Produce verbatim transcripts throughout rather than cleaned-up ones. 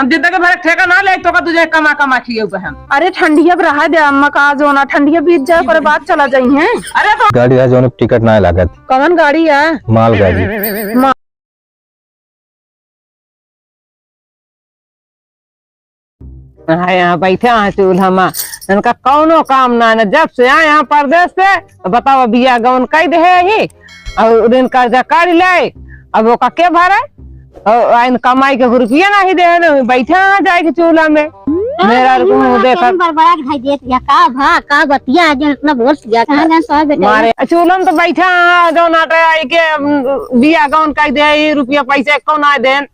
हम जिंदगी भर ठेका ना ले, तो का तुझे कमा कमा खिएउ बहन। अरे ठंडिया अब रहा दे अम्मा, का जो ना ठंडिया बीत जाए, ओकरे बाद चला जाई हैं। अरे तो गाड़ी है जौन टिकट ना लागत। कौन गाड़ी है? मालगाड़ी। हाँ, यहाँ बैठा है चूल्हा मा, इनका कौनो काम ना है। जब से आए यहाँ परदेस से, तो बताओ, बियाह गौन कइ देहे ही, अउर ऋण कर्जा करि ले, अब ओका के भरे? अउर आइन कमाई के रुपया नाहीं देहे न, बैठा है जाए के चूल्हा में। मेहरारू को मुँह देखत। बरबरा के भाई देत या का भा, का बतिया है, जौन इतना बोल दिया, कहाँ गए सौ बेटा? मारे, चूल्हा में तो बैठा है, जौन आटा आई के, उम, बियाह गौन कइ देहे ही, रुपया पैसा एको ना देन।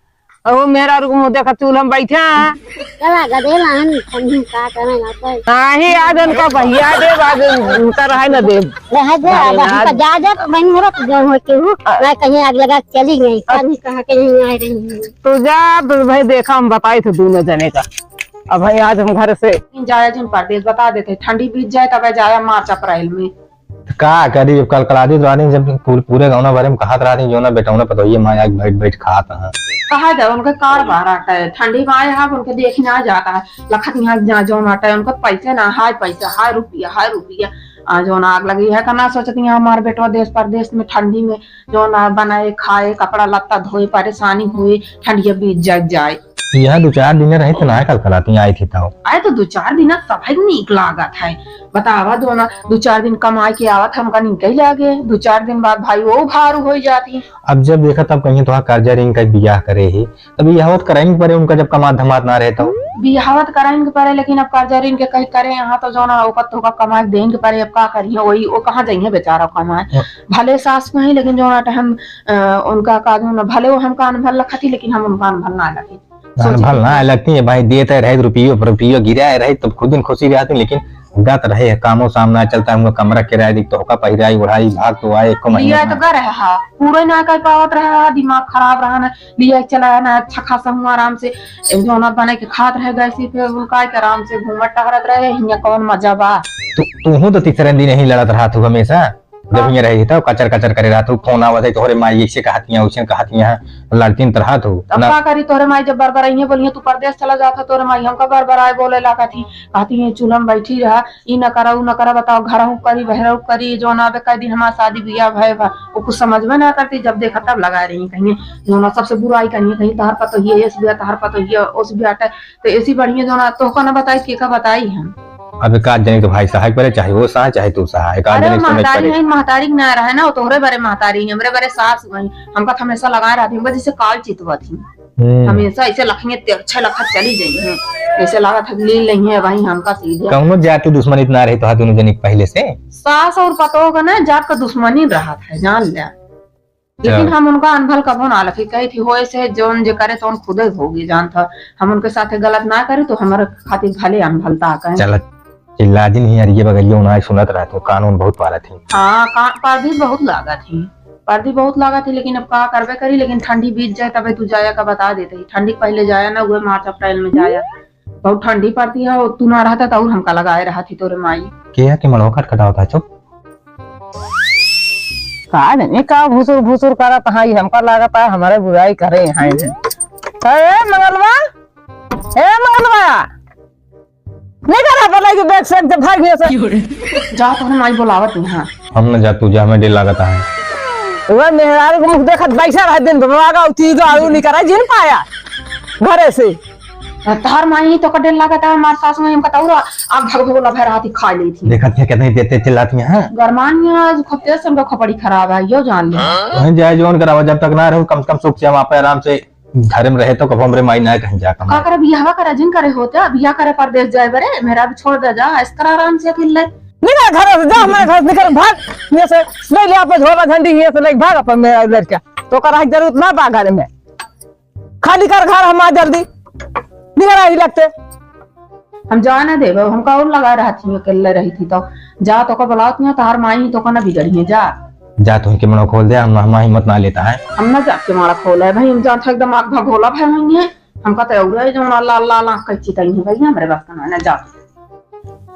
अहो, मेहरारू को मुँह देखत चूल्हा में बैठा है। चला गदेला हम, हम का करें, ना तो। नाहीं, आज उनका भैया देब, आज उनका रहे न देब। रह दे, आज अरे, हमका आज जा, जा, तो बहन मोरा तो जो हो के हूँ, अ- मैं कहीं आग लगा के चली गई, अ- कभी कहाँ के नहीं आ रही हूँ। तू जा, तो भाई देखा, हम बताई थे दोनों जने का। अब भाई आज हम घर से जाया जिन परदेस बता देते, ठंडी बीत जाए तब जाया मार्च अप्रैल में। त का करी, जब कलकलाती तो आदमी, जब पूरे, पूरे गौना भरे में कहत रहती, जो ना बेटौना पतोहिए माँ आके बैठ, बैठ खात हैं। कहा जाए, उनके कार बार आटा है, ठंडी में आए हैं, उनके देख ना जाता है, लखत यहाँ जा जो ना आटा है, उनको पैसे ना, हाय पैसा, हाय रुपया, हाय रुपया। आ, जो ना आग लगी है, का ना सोचती हैं, हमारे बेटवा देश परदेश में ठंडी में जो ना बनाए, खाए, कपड़ा लत्ता धोए, परेशानी हुए, ठंडिया बीत जग जाए। यहाँ दो चार दिन रहे तो ना कलकलाती आई थी तो। अरे तो दो चार दिन सब है नीक लागत है। बतावा दो ना, दो चार दिन कमाई के आवत हमका नीक ही लागे, दो चार दिन बाद भाई वो भारू हो जाती। अब जब देखा तब कहीं तो कर्जा ऋण का बियाह करे ही, तब बियाहवत कराइन के परे उनका जब कमात धमात ना रहे तो। बियाहवत कराइन के परे, लेकिन अब कर्जा ऋण के कहीं करे यहाँ तो जो ना ओकर तो ओकर कमाई देन के परे, अब का करिए वही वो कहाँ जाइए बेचारा कमाए। हाँ। भले सास कहीं, लेकिन जो ना हम अ, उनका का जो ना, भले वो हमका अनभल लखती, लेकिन हम उनका अनभल ना लखी। अनभल ना लगती है भाई, देते रहे रुपयो पर रुपयो गिराए रहे, तब खुद दिन खुशी रहती, लेकिन गत रहे, कामो सामना चलता है, उनका कमरा किराया दी, तो का पहिराई ओढ़ाई, भाग तो आए, एको महीने लिया तो का। गर है, हाँ, पूरा ना कर पावत रहा, दिमाग खराब रहा ना, लिया चला ना, अच्छा खासा हुआ आराम से, एक जो ना बने के खात रहे, गैस पे उनका के आराम से घूमत टहरत रहे, हियाँ कौन मजा बा। तू, तू हूँ तो तीसरे दिन यही लड़त रहा तू हमेशा। जब हाँ। हियाँ रही तो कचर कचर करे रहत हो, फोन आवत है, तोहरे माई ऐसे कहतियाँ, वैसे कहतियाँ, लड़तीन त रहत हो। अब ना। का करी, तोहरे माई जब बरबराइहें बोलिहें, तू परदेस चला जात है, तोहरे माई हमका बरबराए बोले लागत ही, कहती है, "चूल्हा में बैठी रहा, ई न करा, ऊ न करा, बताओ, घरहू करी, बहरहू करी, जो ना आवे, कई दिन हमार शादी बियाह भय बा।" वो कुछ समझ में ना करती, जब देखा तब लगा रही, कहीं जो ना सबसे बुराई करिए, कहीं तहर पतोहिए, एस बिया, तहर पतोहिए, ओस बिया, तो ऐसी बढ़िया जो ना तोहका ना बताई, केका बताई हम। अबे का जनिक तो भाई सहाय करे, चाहे वो सहाय, चाहे तू सहाय, का अरे जनिक समझ महतारी करे। है, महतारी के ना रहे ना, वो तोहरे बरे महतारी है, हमरे बरे सास वही, हमका तो हमेशा लगाए रहती, हमका जैसे काल चितवत ही। हम्म। हमेशा ऐसे लखिए तिरछे लखत चली जाई है, ऐसे लागत है लील नहीं है भाई हमका सीधे। कौनो जाति दुश्मनी इतना रही तो दोनों जनिक पहले से? सास और पतोह का ना जात का दुश्मनी रहत है, जान ले। लेकिन चल। हम उनका अनभल कबो ना लखी, कही थी, "होए से जौन जे करे तौन खुदे भोगी जानत ह। हम उनके साथे गलत ना करी तो हमारे खातिर भले अनभल ता कहें।" चल, चिल्ला दिन ही यार, ये बगलिया उनाई सुनत रहत हो, कानून बहुत पारत ही। हाँ, का-, पर्दी बहुत लागत ही, पर्दी बहुत लागत ही, लेकिन अब का करबे करी, लेकिन ठंडी बीत जाए तबे तू जाया का बता देते ही। ठंडी पहले जाया ना हुए, मार्च अप्रैल में जाया। बहुत ठंडी पड़ती है, और तू ना रहता तो और हमका लगाए रहत ही तोरे माई। के है कि मड़वा खटखटावत है? चुप। का जाने का भुसुर भुसुर करत है, हमका लागत है हमारे बुराई करे हैं। ए मंगलवा, ए मंगलवा, निकल रे, बोला कि बैग से जब भाग गया से। जा, तोहरे माई बोलावत ही, हाँ। हम न जा, तू जा, हमें डेर लागत है। वह मेहरारू को मुख देखत बैठा रहे दिन भर, आगा उठी, आलू निकल रहा, जिन पाया घरे से। तहार माई तो कटे लागत है, हमार सास माई हमका तौरा आग भग भगोला भर हाथी खा ली थी। देखत है कितनी देर तेज चिल्लाती हैं। गरमान में आज खूब तेज से उनका खोपड़ी खराब है, यो जान ले। वहीं जाए जौन करावा, जब तक ना रहो, कम से कम सुख से हम आप आराम से घर में रहे तो कब हमरे माई ना कहीं जा का कमाए। करे बियाहवा करे जिन करे होते, बियाह करे परदेस जाए बरे, मेरा भी छोड़ दे जा, इस तरह आराम से अकेले। निकल घर से, जा हमारे घर से निकल, भाग। ये से ले ले अपन झोला झंडी, ये से ले भाग अपन मेरा लड़का। तो का रहे जरूरत ना बा घर में। खाली कर घर हमार जल्दी, निकल आई लगते। हम जा ना देबे, हमका और लगा रहत ही, अकेले रही थी तो। जा, तोका बुलावत ही, तहार माई ही तोका ना बिगड़ी है, जा। जा, तो इनके मनो खोल दे, हम, हम हिम्मत ना लेता है। हम ना जाके मारा खोला है भाई, हम जान था एकदम आग भगोला भाई हुई है। हमका तो और है जो ना लाल लाल आँख कैची तई है भाई, हमरे बस का ना, ना जा।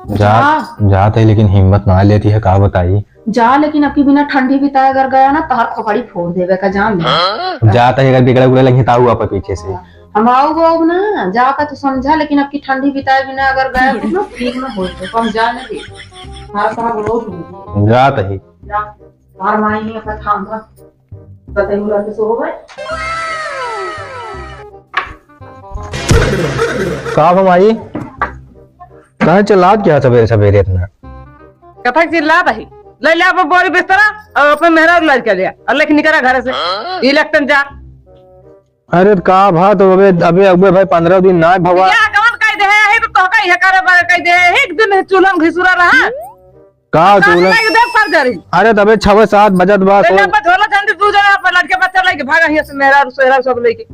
जा, हाँ। जात है, लेकिन हिम्मत ना लेती है, का बताई। जा, लेकिन अब की बिना ठंडी बिताए अगर गया ना, तहार खोपड़ी फोड़ देवे का जान ले। जात है, अगर बिगड़े उगड़े लगी, ताऊ आप पीछे से। हम आउब, आउब ना, जाके तू समझा, लेकिन अब की ठंडी बिताए बिना अगर गए हो ना, ठीक ना हो, तो हम जाने दे। हमारा साहब रोज हो। जात ही। जा, हमार माई ही अपन काम बा। बताई, मुला के सो हो गए। का हो माई? काहे चिल्लात क्या सबेरे सबेरे इतना? कथक चिल्लात ही? ले ले अपन बोरी बिस्तरा और अपन मेहरारू लड़के ले और लेके निकला घर से। इलेक्शन जा। अरे त का भा, तो अबे, अबे, अबे भाई, पन्द्रह दिन ना भवा। या गवन कह दे है, तो तोहका इहे करे बारे कह दे है, एक दिन चूल्हा में घिसुरा रहा। का तब चूल्हा? लग दे पर जरी। अरे तबे छवे सात बजत बा, ले तो ले, बस झोला झंडी दू जना पर लड़के बच्चा लेके भागा हियां से, मेहरारू सोहरा सब लेके।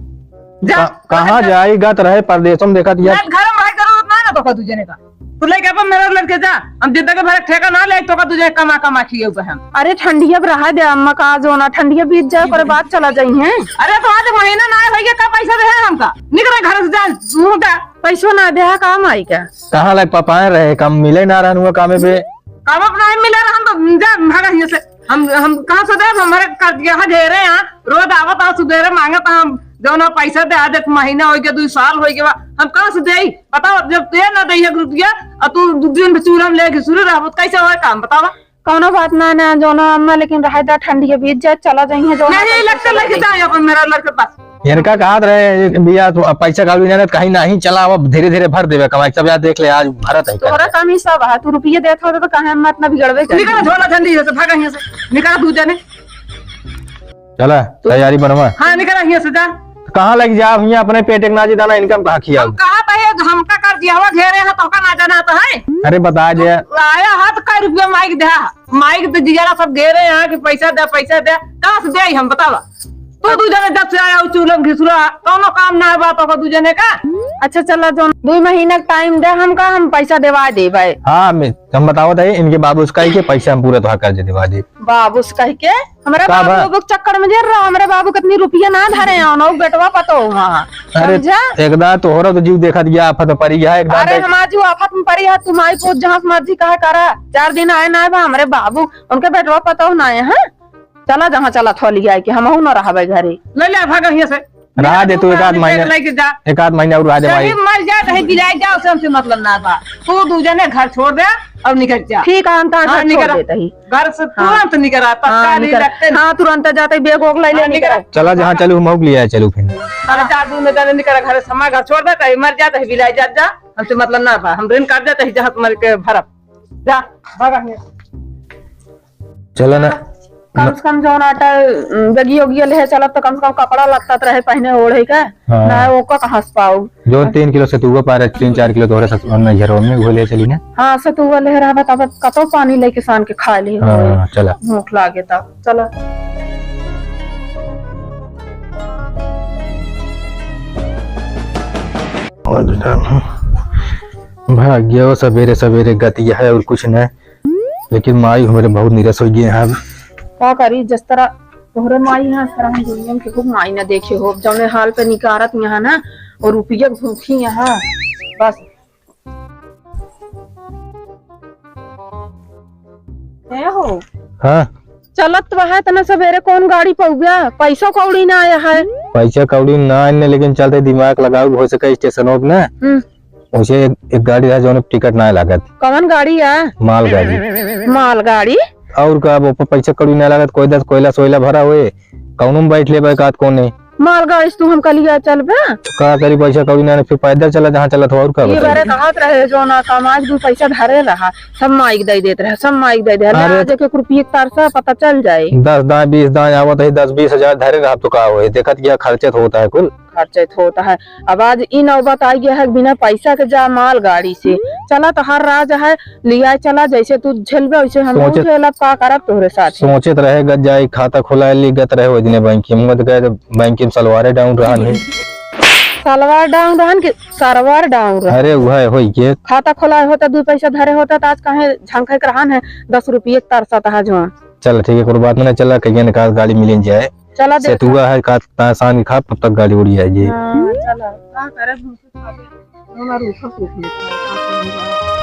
जा। का-, कहाँ जाई? गत रहे परदेसों में, देखत या। ना, घर में रहे जरूरत ना, ना तोहका दू जने का। तू लेके अपन मेहरारू लड़के जा, हम जिंदगी भर ठेका ना ले, तोहका दू जने कमा कमा खिएउ हम। अरे ठंडिया अब रहा दे अम्मा, का जो ना ठंडिया बीत जाए, ओकरे बाद चला जाई हैं। अरे तो आज महीना ना होइए, का पैसा दे है हमका? निकल घर से जा, तू जा। पैसो ना दे है का माई का? कहाँ लग पापाए रहे, काम मिले ना रहन हुआ कामे पे। काम अब नहीं मिले रहन तो जा भागा हियां से। हम, हम कहाँ से देब? हमारे कर्जिया ढेरे हैं, रोज आवत आ सुबेरे मांगत हम, जौन पैसा दे, आज एक महीना हो गया, दो साल हो गया, हम कहाँ से देई? बताओ, जब ते ना देई एक रुपया, और तू दो दिन में चूल्हा में लेके शुरू रहबो, तो कैसे होए काम, बतावा? कौनो बात ना, ना, जौन अम्मा, लेकिन रहे दा ठंडी के बीच जा, चला जाइए, जौन नहीं, पैसा लगते चला लेके जाइए। जाए अपन मेहरारू लड़के पास। इनका कहत रहे, एक बिया तो अब पैसा काबू नहीं, कहीं नहीं चला, अब धीरे धीरे भर देवे कमाई, सब यार देख ले, आज भरत है तोहरा कमाई। कमी सब है, तू रुपये देत हो तो काहे हम इतना बिगड़बे कर। निकल झोला झंडी है से, भागा यहाँ से, निकल दू जने। चला, तैयारी बनवा। हाँ, निकल यहाँ से जा। तो कहाँ लग जा, अब यहाँ अपने पेट एक ना जी दाना, इनका हम कहाँ खियाऊ? हम कहाँ पे है, हमका कर दिया हुआ घेरे है, तो का ना जाना तो है। अरे बता दे। आया हाथ का रुपया माइक दे। माइक तो जियारा सब घेरे हैं कि पैसा दे, पैसा दे, कहाँ से दे हम बतावा? तू दू जने जब से आया हो चूल्हा में घिसुरा, कौनो काम ना है बाप का दू जने का। अच्छा चला, जौन दू महीना का टाइम दे हमका, हम पैसा देवा देबे। हाँ, हम, हम बतावत है, इनके बाबूस कहि के पैसा हम पूरा तोहार कर्ज देवा देब। बाबूस कहि के? हमरे का बा? बाबू के चक्कर में जे रहा, हमरे बाबू कितनी रुपया ना धरे हैं, और बेटवा पतो वहाँ। अरे, समझा? एकदा तोहरा तो जीव देखत गया, आफत परी गया, एकदा अरे, देख। हमार जीव आफत में परी है, तू माई पूत जहाँ से मर्जी कहा करा, चार दिन आए ना बा, हमरे बाबू उनके बेटवा पतोह ना है, हाँ? चला जहाँ चला थो लिया के, हमहू न रहबे घरे। ले ले, भाग हियां से। रहा दे तू एक आध महीना, लेके जा। एक आध महीना और रहा दे भाई। चाहे मर जा, चाहे बिलाई जा, उसे हमसे मतलब ना बा। तू दू जने घर छोड़ दे और निकल जा। ठीक है, हम तो हाँ, घर छोड़ निकल। देते ही। घर से हाँ। तुरंत निकल आ, हाँ, तत्काल ही निकल। लगते हैं। हाँ, तुरंत जाते ही बैग वैग ले ले हाँ, निकल। निकल। चला जहाँ चलू, मौक लिया चलू फिर। अरे जा, दू में जाने निकल, घर से हमारा घर छोड़ दे, चाहे मर जा, चाहे बिलाई जा, जा। हमसे मतलब ना बा, हम ऋण काट देते ही, जहाँ तुम्हारे के भरब। जा, भागा हियां। चला ना। कम से कम जौन आटा, उम, बगियो उगियो लेहे चलब, तो कम से कम कपड़ा लत्ता तो रहे पहने ओढ़े का। हाँ। ना ओका कहाँ से पाऊ? जौन तीन किलो सतुआ पा रहे, तीन चार किलो तोहरे ससुर में घरों में घोले चली ना। हाँ, सतुआ लेहे रहबा, तब कतो पानी लेके सान के खा ले हाँ, होए। चला। भूख लागे तब। चला। भाग्य हो, सबेरे सबेरे गति है और कुछ नहीं। लेकिन माई हमरे बहुत निरस हो गए हैं अब। का करी, जिस तरह तोहरे माई है, इस तरह हम दुनिया में केहू माई ना देखे हो। जौने हाल पे निकारत यहाँ ना, और रुपया भूखी यहाँ, बस। ए हो। हाँ। चलत तो है, इतना सबेरे कौन गाड़ी पउबा? पैसा कौड़ी ना आया है। पैसा कौड़ी ना आने, लेकिन चलते दिमाग लगाऊ, हो सके स्टेशनों पे ना। हम्म। वैसे एक, एक गाड़ी रहा, जौन टिकट ना लागत। कौन गाड़ी है? मालगाड़ी। मालगाड़ी? और का, वो पे पैसा कौड़ी ना लागत, कोई दस कोयला सोयला भरा हुए, कौनो में बैठ लेबे, कात कोने। मालगाड़ी से तू हमका लिया चलबे? तो का करी, पैसा कौड़ी ना, फिर पैदल चला जहाँ चलत हो, और का ये बताई? बारे कहत रहे, जो ना कमाई दू पैसा धरे रहा, सब माइक दे देत रहे, सब माइक दे दे। अरे आज एक एक रुपये के तरसा पता चल जाए। दस दाएं, बीस दाएं आवत है, दस बीस हजार धरे रहा तो का होए? देखत गया खर्चे तो होता है कुल। खर्चे तो होता है। अब आज ई नौबत आ गया है, बिना पैसा के जा मालगाड़ी से। चला तो हर राज है, लिया चला, जैसे तू झेलबे वैसे हम सोचत, झेलब, का करब तोहरे साथ। सोचत रहे गत जाई, खाता खोलाए ली गत रहे, वो दिने बैंक में गए तो बैंक में सलवारे डाउन रहा नहीं। सलवार डाउन रहन के सरवर डाउन रहन। अरे वह होई के। खाता खोलाए होता, दू पैसा धरे होता तो आज काहे झंखे के रहन है, दस रुपये के तरसत है जो। चल ठीक है, कोई बात ना, चला कहिए ना का गाड़ी मिल जाए। चला दे। सेतुआ है का तासान खा, तब तक गाड़ी उड़ी जाएगी। हाँ, चला। का करे, भूख खा के, हमार ऊपर सूख लेता है।